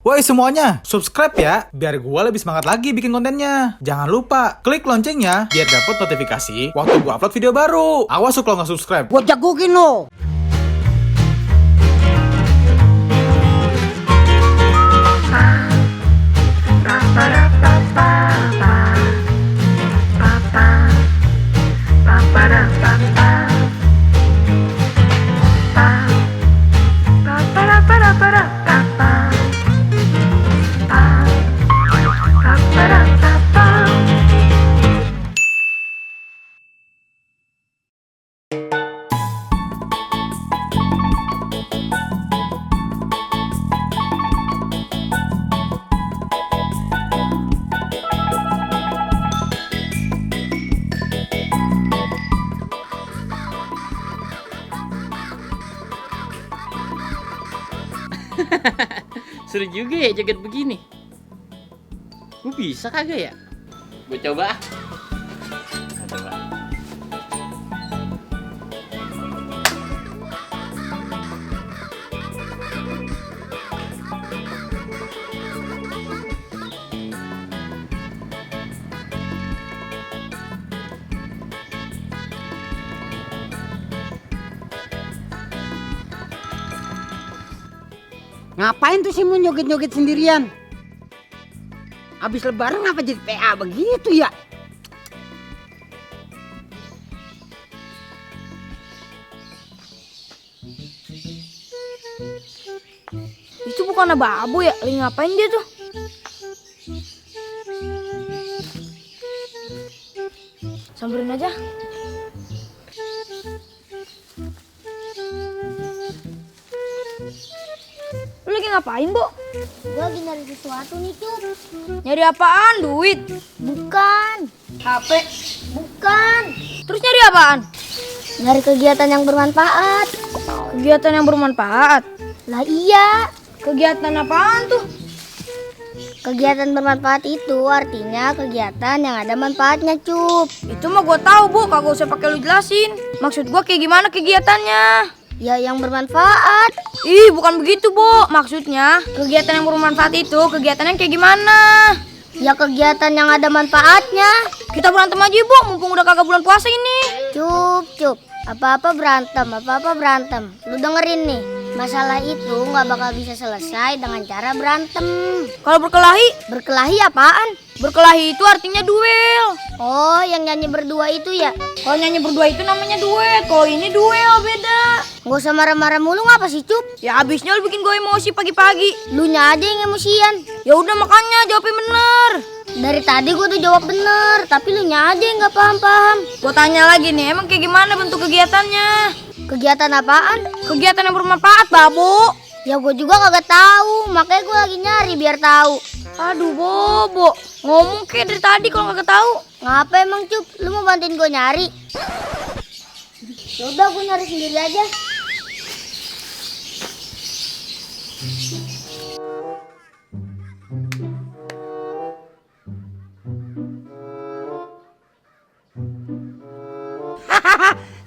Woi semuanya, subscribe ya, biar gue lebih semangat lagi bikin kontennya. Jangan lupa, klik loncengnya, biar dapat notifikasi waktu gue upload video baru. Awas kalau nggak subscribe. Gue jagokin lo. Seru juga ya joget begini. Gue bisa kagak ya? Gue coba. Coba. Ngapain tuh si Mun joget-joget sendirian? Abis lebaran ngapa jadi PA begitu ya? Itu bukan abu ya? Lagi ngapain dia tuh? Samperin aja. Lu lagi ngapain, Bu? Gue lagi nyari sesuatu nih, Cup. Nyari apaan? Duit? Bukan. HP? Bukan. Terus nyari apaan? Nyari kegiatan yang bermanfaat. Kegiatan yang bermanfaat. Lah iya. Kegiatan apaan tuh? Kegiatan bermanfaat itu artinya kegiatan yang ada manfaatnya, Cup. Itu mah gua tahu, Bu. Kagak usah pakai lu jelasin. Maksud gua kayak gimana kegiatannya? Ya yang bermanfaat. Ih, bukan begitu, Bu. Maksudnya, kegiatan yang bermanfaat itu kegiatan yang kayak gimana? Ya kegiatan yang ada manfaatnya. Kita berantem aja, Bu. Mumpung udah kagak bulan puasa ini. Cup. Apa-apa berantem. Lu dengerin nih. Masalah itu nggak bakal bisa selesai dengan cara berantem. Kalau berkelahi, Berkelahi apaan? berkelahi itu artinya duel. Oh, yang nyanyi berdua itu ya? Kalau nyanyi berdua itu namanya duet. Kalau ini duel beda. Nggak usah marah-marah mulu, ngapa sih, Cup? Ya abisnya lu bikin gue emosi pagi-pagi. Lu nya aja yang emosian. Ya udah makanya jawabin bener. Dari tadi gue tuh jawab bener, tapi lu nya aja yang nggak paham-paham. Gue tanya lagi nih, emang kayak gimana bentuk kegiatannya? Kegiatan apaan? Kegiatan yang bermanfaat, Babu. Ya gue juga kagak tahu, makanya gue lagi nyari biar tahu. Aduh, Bobo. Ngomong kayak dari tadi kalau kagak tahu. Ngapa emang, Cup? Lu mau bantuin gue nyari? Yaudah, gue nyari sendiri aja.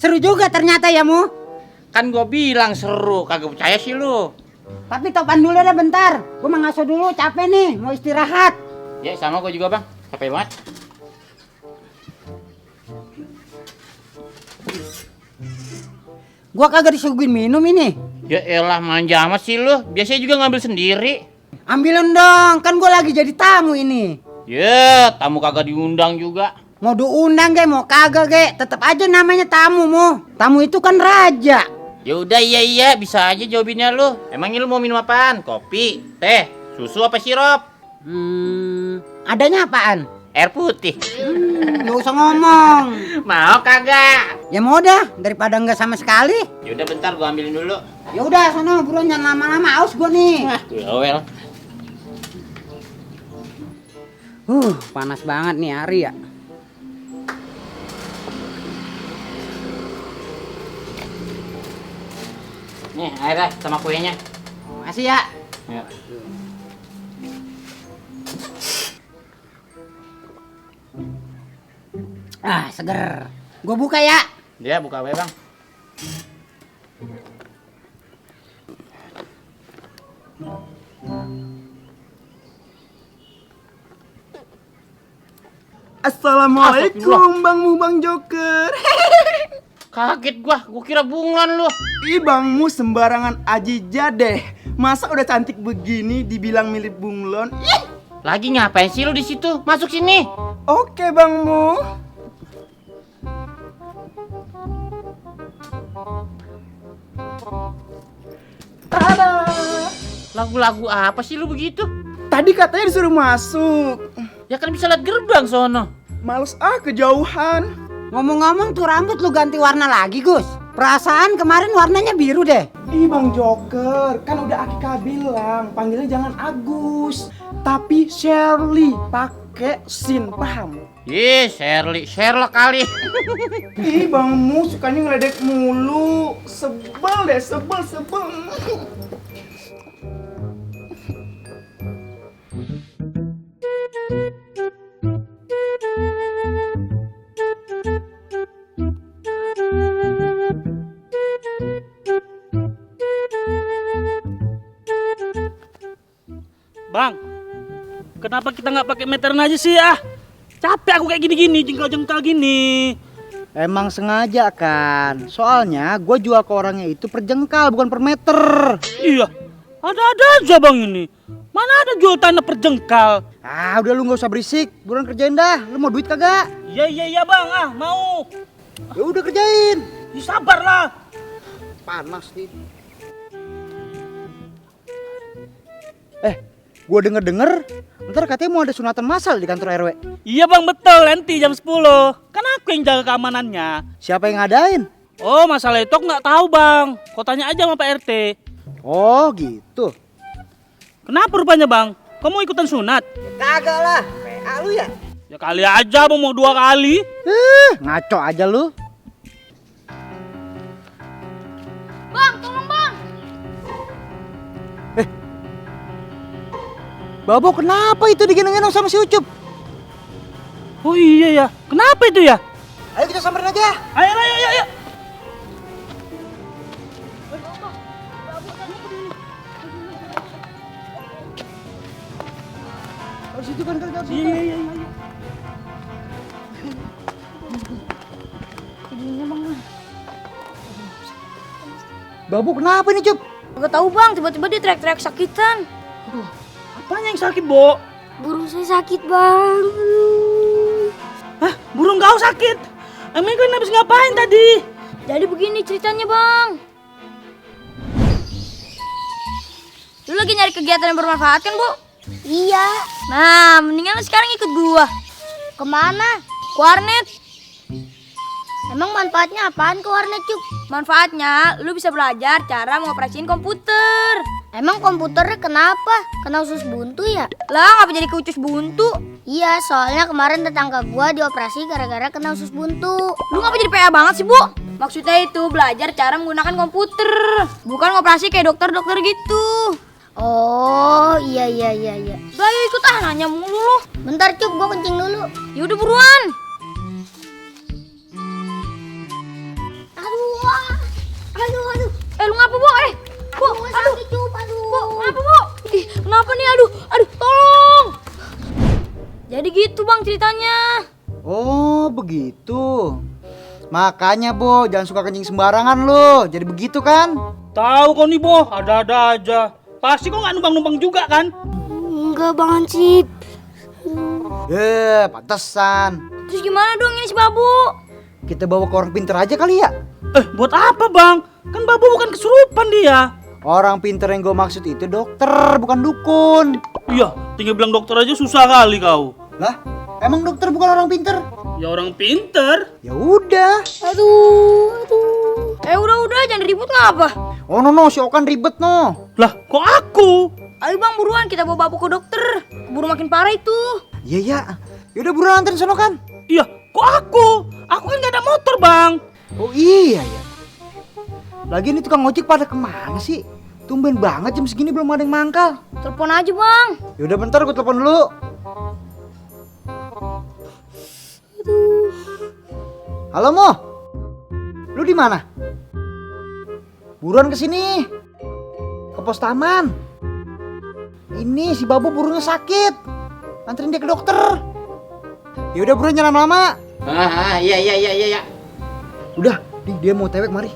Seru juga ternyata ya, Mu. Kan gue bilang seru, kagak percaya sih lu. Tapi topan dulu deh bentar. Gue mau ngaso dulu, capek nih, mau istirahat. Ya sama gue juga bang, capek banget. Gua kagak disuguhin minum ini. Ya elah manja amat sih lu, biasanya juga ngambil sendiri. Ambilin dong, kan gue lagi jadi tamu ini. Ya tamu kagak diundang juga. Mau diundang ge, mau kagak ge, tetap aja namanya tamu, Mu. Tamu itu kan raja. Ya udah iya bisa aja jawabinnya lu. Emangnya lu mau minum apaan? Kopi, teh, susu apa sirup? Adanya apaan? Air putih. Gak usah ngomong. Mau kagak? Ya mau dah, daripada nggak sama sekali. Ya udah bentar gua ambilin dulu. Ya udah, sono buruan, jangan lama-lama, aus gua nih. Wah, well. Panas banget nih hari ya. Nih airnya sama kuenya. Makasih ya. Ya. Seger. Gua buka ya. Dia buka wae, Bang. Assalamualaikum Bang Joker. Kaget gua kira bunglon lu. Ih Bangmu sembarangan aja deh. Masa udah cantik begini dibilang mirip bunglon? Ih. Lagi ngapain sih lu di situ? Masuk sini. Oke Bangmu. Tada. Lagu-lagu apa sih lu begitu? Tadi katanya disuruh masuk. Ya kan bisa lihat gerbang sono. Males kejauhan. Ngomong-ngomong tuh rambut lu ganti warna lagi, Gus. Perasaan kemarin warnanya biru deh. Ih Bang Joker, kan udah Akika bilang panggilnya jangan Agus, tapi Shirley, pakai sin, paham? Ih, Sherlock kali. Ih Bangmu sukanya ngeledek mulu, sebel deh, sebel. Bang, kenapa kita nggak pakai meteran aja sih ya? Capek aku kayak gini-gini, jengkal-jengkal gini. Emang sengaja kan? Soalnya gue jual ke orangnya itu per jengkal bukan per meter. Iya, ada-ada aja bang ini. Mana ada jual tanah per jengkal? Ah udah lu gak usah berisik, buruan kerjain dah. Lu mau duit kagak? Iya bang, mau. Ya udah kerjain. Ya, sabarlah. Panas nih. Gue denger ntar katanya mau ada sunatan massal di kantor RW. Iya bang, betul, nanti jam 10. Kan aku yang jaga keamanannya. Siapa yang ngadain? Oh, masalah itu aku nggak tahu bang. Kau tanya aja sama Pak RT. Oh gitu. Kenapa rupanya bang? Kamu mau ikutan sunat? Kagak lah, PA lu ya? Ya kali aja mau 2 kali. Ngaco aja lu. Bang, tolong bang. Babo kenapa itu digendong-gendong sama si Ucup? Oh iya ya, kenapa itu ya? Ayo kita samperin aja. Ayo. Harus itu kan kalau Iya. Babo kenapa nih Cup? Gak tahu bang, tiba-tiba dia teriak-teriak sakitan. Apanya yang sakit, Bo? Burung saya sakit bang. Hah? Burung kau sakit? Emang kalian habis ngapain tadi? Jadi begini ceritanya bang. Lu lagi nyari kegiatan yang bermanfaat kan bu? Iya. Nah, mendingan lu sekarang ikut gua. Kemana? Ke warnet. Emang manfaatnya apaan ke warnet Cuk? Manfaatnya, lu bisa belajar cara mengoperasiin komputer. Emang komputernya kenapa? Kena usus buntu ya? Lah, ngapa jadi ke ucus buntu? Iya, soalnya kemarin tetangga gua dioperasi gara-gara kena usus buntu. Lu ngapa jadi PA banget sih, Bu? Maksudnya itu belajar cara menggunakan komputer. Bukan ngoperasi kayak dokter-dokter gitu. Oh, iya. Udah ayo ikut nanya mulu lu. Bentar Cuk, gua kencing dulu. Yaudah buruan. Aduh. Lu ngapa, Bu? Bu, aduh. Sakit Cuk, aduh. Bu, ngapa, Bu? Ih, kenapa nih? Aduh, tolong. Jadi gitu, Bang, ceritanya. Oh begitu. Makanya Bo, jangan suka kencing sembarangan lo. Jadi begitu kan? Tahu kau nih, Bo, ada-ada aja. Pasti kau nggak numpang-numpang juga kan? Enggak Bang Hansip. Pantesan. Terus gimana dong ini si Babu? Kita bawa ke orang pinter aja kali ya? Buat apa, Bang? Kan Babu bukan kesurupan dia. Orang pinter yang gue maksud itu dokter, bukan dukun. Iya, tinggal bilang dokter aja susah kali kau. Lah, emang dokter bukan orang pinter? Ya orang pinter. Ya udah. Aduh. Udah, jangan ribut ngapa? Oh no, si Okan ribet no. Lah, kok aku? Ayo Bang, buruan kita bawa Babu ke dokter. Keburu makin parah itu. Iya. Yaudah buruan anterin sono kan. Iya, kok aku? Aku kan gak ada motor, Bang. Oh iya ya. Lagian ini tukang ojek pada kemana sih? Tumben banget jam segini belum ada yang mangkal. Telepon aja Bang. Yaudah bentar gue telepon dulu. Halo Mo, lu di mana? Buruan kesini, ke pos taman. Ini si Babu burungnya sakit, anterin dia ke dokter. Ya udah bro, jangan lama-lama. Iya. Udah, dia mau tewek mari.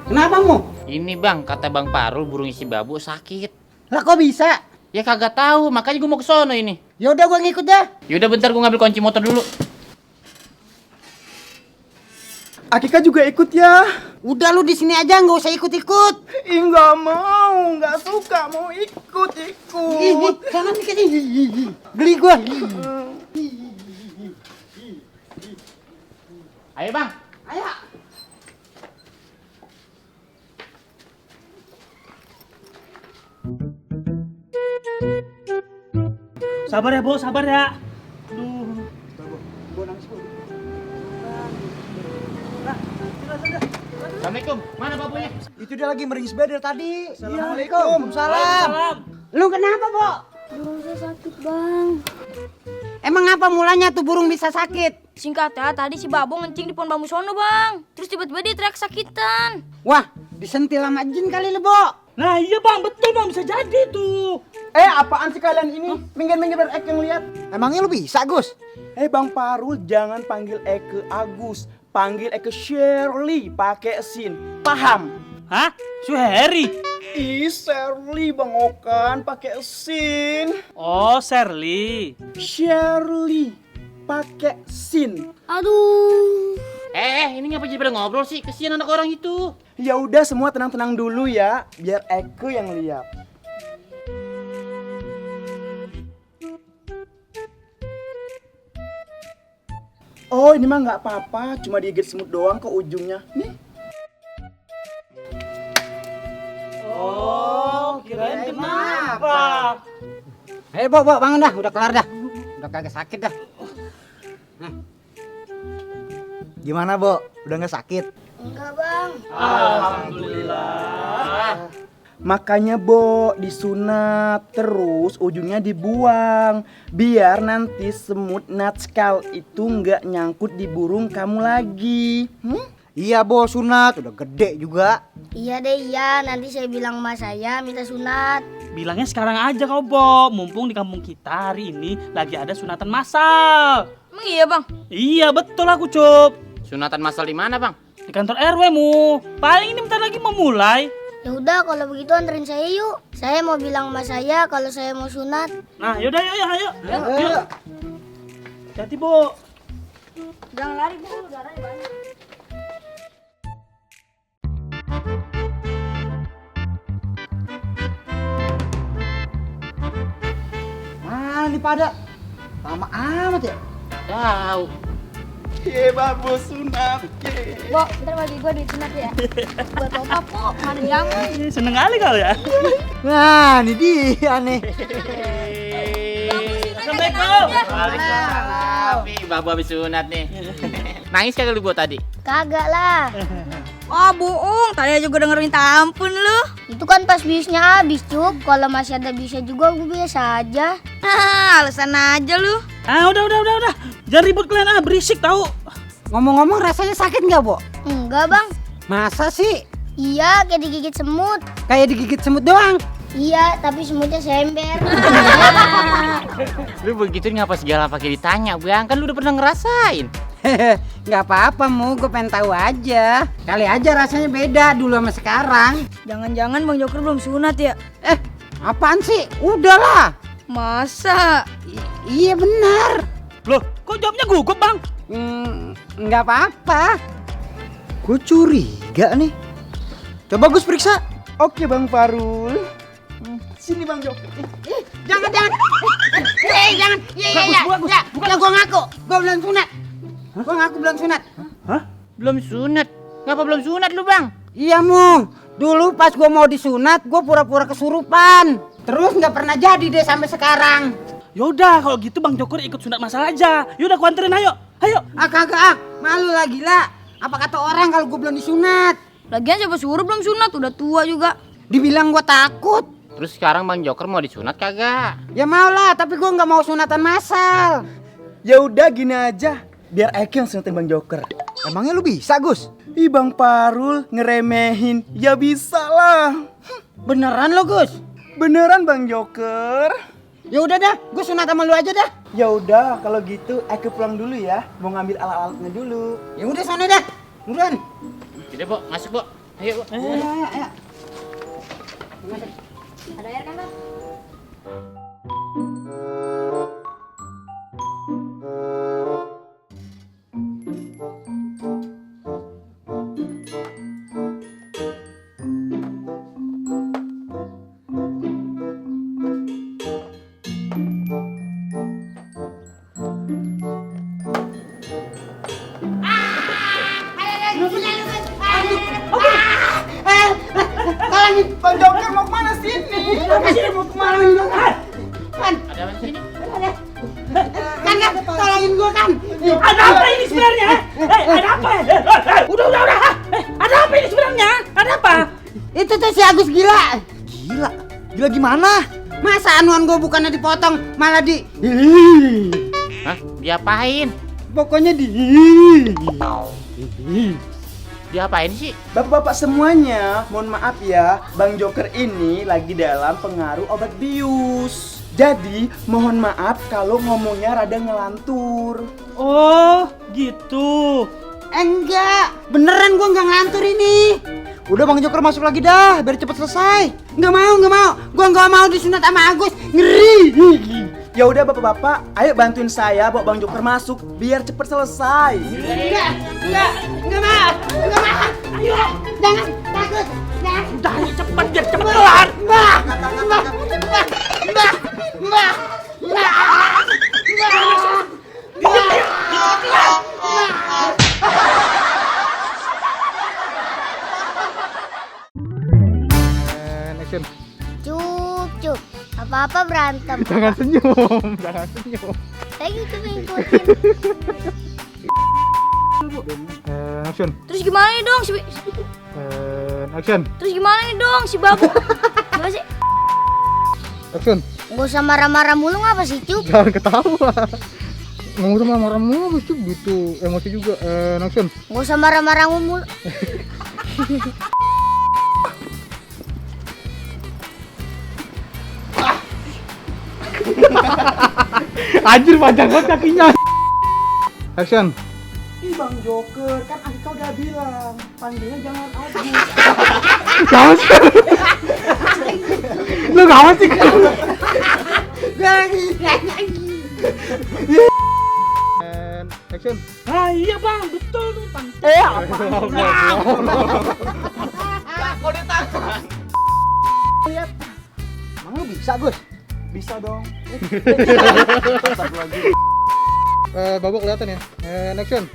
Kenapa mau? Ini bang, kata Bang Parul burung isi babu sakit. Lah kok bisa? Ya kagak tahu, makanya gue mau ke sono ini. Ya udah gua ngikut dah. Yaudah bentar gue ngambil kunci motor dulu. Akika juga ikut ya. Udah lu di sini aja, nggak usah ikut-ikut. Ih, nggak mau, nggak suka mau ikut-ikut. Ih, jangan dikit. Geli gua. Ayo bang. Ayo. Sabar ya, Bu, sabar ya. Aduh. Assalamualaikum, mana babunya? Itu dia lagi meringis dari tadi. Assalamualaikum. Salam. Lu kenapa, Bo? Burung saya sakit, Bang. Emang apa mulanya tuh burung bisa sakit? Singkatnya tadi si Babo ngencing di pohon bambu sono, Bang. Terus tiba-tiba dia teriak sakitan. Wah, disentil sama jin kali lu, Bo. Nah iya bang, betul bang, bisa jadi tuh. Apaan sih kalian ini? Minggir-minggir dari Eke ngeliat. Emangnya lu bisa, Gus? Bang Parul, jangan panggil Eke Agus. Panggil Eke Shirley, pakai sin. Paham? Hah? Suheri? Ih, Shirley Bang Okan, pakai sin. Oh, Shirley. Shirley, pakai sin. Aduh. Ini ngapa jadi pada ngobrol sih? Kesian anak orang itu. Ya udah semua tenang-tenang dulu ya, biar Eke yang lihat. Oh, ini mah nggak apa-apa, cuma digigit semut doang ke ujungnya. Nih. Oh, kirain kenapa? Ayo, Bo, bangun dah, udah kelar dah. Udah kagak sakit dah. Nah. Gimana, Bo? Udah nggak sakit? Enggak, Bang. Alhamdulillah. Makanya Bo disunat terus ujungnya dibuang biar nanti semut natskal itu nggak nyangkut di burung kamu lagi. Iya, Bo, sunat. Udah gede juga. Iya deh, iya. Nanti saya bilang emak saya minta sunat. Bilangnya sekarang aja kau, Bob. Mumpung di kampung kita hari ini lagi ada sunatan massal. Emang iya, Bang? Iya, betul aku, Cup. Sunatan masal di mana bang? Di kantor RW mu. Paling ini bentar lagi mau mulai. Ya udah, kalau begitu anterin saya yuk. Saya mau bilang emak saya kalau saya mau sunat. Nah, yaudah, ayo. Yuk. Hati, Bu. Jangan lari, Bu. Darahnya banyak. Mana nih pada? Lama amat ya? Tahu. Ye babu sunat. Bo, ntar bagi gue duit sunat ya. Buat opa, Po. Mana jangan. Seneng kali kau ya. Nah, ini dia nih. Assalamualaikum. Waalaikumsalam. Nih, babu habis sunat nih. Nangis kagak lu buat tadi? Kagak lah. Wah, bohong. Tadi aja gue denger minta ampun lu. Itu kan pas biusnya habis, Cup. Kalau masih ada biusnya juga gue biasa aja. Alasan aja lu. Udah. Jangan ribut kalian, berisik tahu. Ngomong-ngomong rasanya sakit nggak, Bo? Enggak, Bang. Masa sih? Iya, kayak digigit semut. Kayak digigit semut doang. Iya, tapi semutnya sember. Lu begitu ngapa segala pakai ditanya bang? Kan lu udah pernah ngerasain. Nggak apa-apa, Mu. Gue pengen tahu aja. Kali aja rasanya beda dulu sama sekarang. Jangan-jangan Bang Joker belum sunat ya? Apaan sih? Udahlah. Masa? Iya benar. Loh, kok jawabnya gugup, Bang? Nggak apa-apa. Gue curiga nih. Coba Gus periksa. Oke Bang Parul. Sini Bang Jok. Jangan. Jangan. Iya. Ya, gue ngaku. Gue belum sunat. Gue ngaku belum sunat. Hah? Belum sunat? Ngapa belum sunat lu bang? Iya, Mung. Dulu pas gue mau disunat, gue pura-pura kesurupan. Terus nggak pernah jadi deh sampai sekarang. Yaudah, kalau gitu Bang Joker ikut sunat masal aja. Yaudah, aku anterin, ayo. Kagak. Malu lah gila. Apa kata orang kalau gue belum disunat? Lagian siapa suruh belum sunat? Udah tua juga. Dibilang gue takut. Terus sekarang Bang Joker mau disunat kagak? Ya mau lah, tapi gue nggak mau sunatan massal. Ya udah gini aja, biar Eke yang sunatin Bang Joker. Emangnya lu bisa, Gus? Ih Bang Parul ngeremehin, ya bisa lah. Beneran lo, Gus? Beneran Bang Joker. Ya udah dah, gue sunat sama lu aja dah. Ya udah, kalau gitu aku pulang dulu ya. Mau ngambil alat-alatnya dulu. Ya udah sana dah. Buruan. Jadi, Bu, masuk, Bu. Ayo, Bu. Ayo. Ada air kan, Bang? Tolongin. Bang Joker mau kemana sini? Mau kemana ini dong? Kan, Ada apa sini? kan, tolongin gue kan. Ada apa ini sebenarnya? Ada apa? Udah. Ada apa ini sebenarnya? Ada apa? Itu tuh si Agus gila. Gila. Gila gimana? Masa anuan gue bukannya dipotong, malah di... Hah? Diapain? Pokoknya di... Diapain sih? Bapak-bapak semuanya, mohon maaf ya, Bang Joker ini lagi dalam pengaruh obat bius. Jadi, mohon maaf kalau ngomongnya rada ngelantur. Oh, gitu. Enggak, beneran gue nggak ngelantur ini. Udah Bang Joker masuk lagi dah, biar cepet selesai. Nggak mau. Gue nggak mau disunat sama Agus, ngeri. Ya udah bapak-bapak, ayo bantuin saya bawa Bang Joker masuk biar cepet selesai. Nggak mau. Ayo, jangan takut. Jangan. Udah, ayo cepet biar cepet kelar. Mbak. Action. Cup. Apa-apa berantem. Jangan senyum. Saya gitu ngikutin. Action. Terus gimana nih dong Action. Terus gimana nih dong si Babu? Gimana sih? Action. Gak usah marah-marah mulu ngapa sih, Cup? Jangan ketawa. Nggak usah marah-marah mulu, Cuk. Gitu. Emosi juga. Action. Gak usah marah-marah mulu. Anjir, panjang banget kakinya. Action. Ih Bang Joker, kan Anka udah bilang panggilnya jangan Agus. Gawat sih. Lu gawat sih. Action. Ah iya bang, betul tuh bang. Emang lu bisa Gus? Bisa dong. Babok kelihatan ya. Action.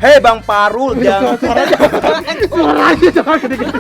Hei Bang Parul, jangan Suaranya jangan gede-gede.